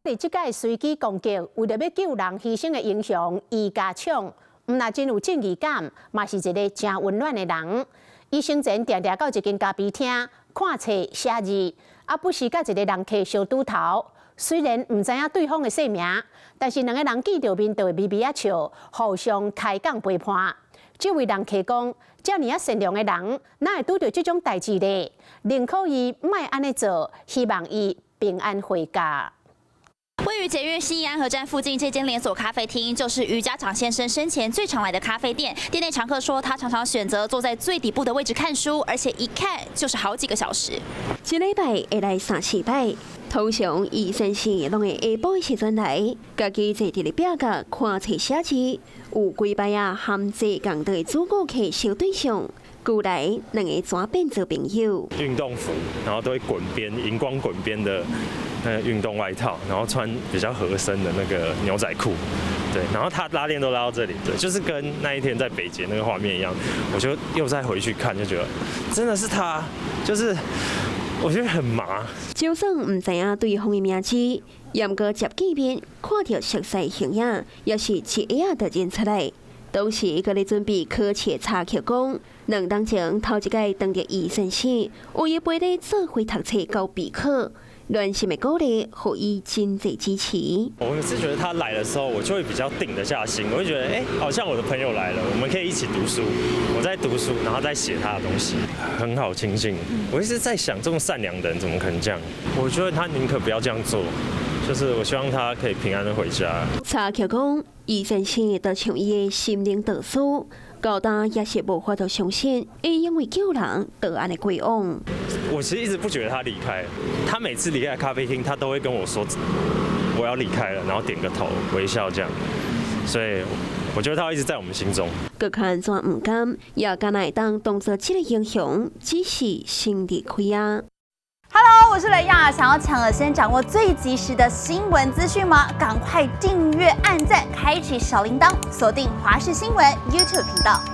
佇這擺隨機攻擊，為著欲救人犧牲的英雄余家昶，毋但真有正義感，嘛是一个誠溫暖的人。伊生前定定到一間咖啡廳看冊寫字，啊不時佮一个人客相拄頭。雖然毋知影對方的姓名，但是兩个人見著面就會微微仔笑，互相開講陪伴。這位人客講：遮爾仔善良的人，哪會拄著這種代誌咧？寧可伊莫按呢做，希望伊平安回家。位於捷運信義安和站附近這間連鎖咖啡廳，就是余家昶先生生前最常來的咖啡店。店內常客說，他常常選擇坐在最底部的位置看書，而且一看就是好幾個小時。一禮拜會來三四擺，通常余先生攏會下晡的時陣來，家己坐佇咧壁角看冊寫字，有幾擺仔和坐仝桌的主顧客相對上，後來兩個轉變做朋友。運動服，然後都會滾邊，熒光滾邊的那個運動外套，然後穿比較合身的那個牛仔褲，對，然後他拉鏈都拉到這裡，對，就是跟那一天在北捷那個畫面一樣，我就又再回去看，就覺得真的是他，就是我覺得很麻。就算毋知影對方的名字，毋過一見面看著熟悉形影，也是一下就認出來。當時閣咧準備考試查克講，2冬前頭一擺當著余先生，有伊陪咧做伙讀冊到備考，暖心的鼓勵，予伊真濟支持。我是覺得他來的時候，我就會比較定得下心，我會覺得，欸，好像我的朋友來了，我們可以一起讀書。我在讀書，然後在寫他的東西，很好親近。我一直在想，這麼善良的人怎麼可能這樣？我覺得他寧可不要這樣做，就是我希望他可以平安的回家。查克講，余先生就像伊的心靈導師，到今也是無法度相信，伊因為救人就按呢過往。我其實一直不覺得他離開，他每次離開咖啡廳，他都會跟我說我要離開了，然後點個頭微笑這樣，所以我覺得他一直在我們心中。閣較按怎毋甘，也敢若會當當作這個英雄，只是先離開啊。 Hello，我是雷亞，想要搶先掌握最及時的新聞資訊嗎？趕快訂閱、按讚、開啟小鈴鐺，鎖定華視新聞 YouTube 頻道。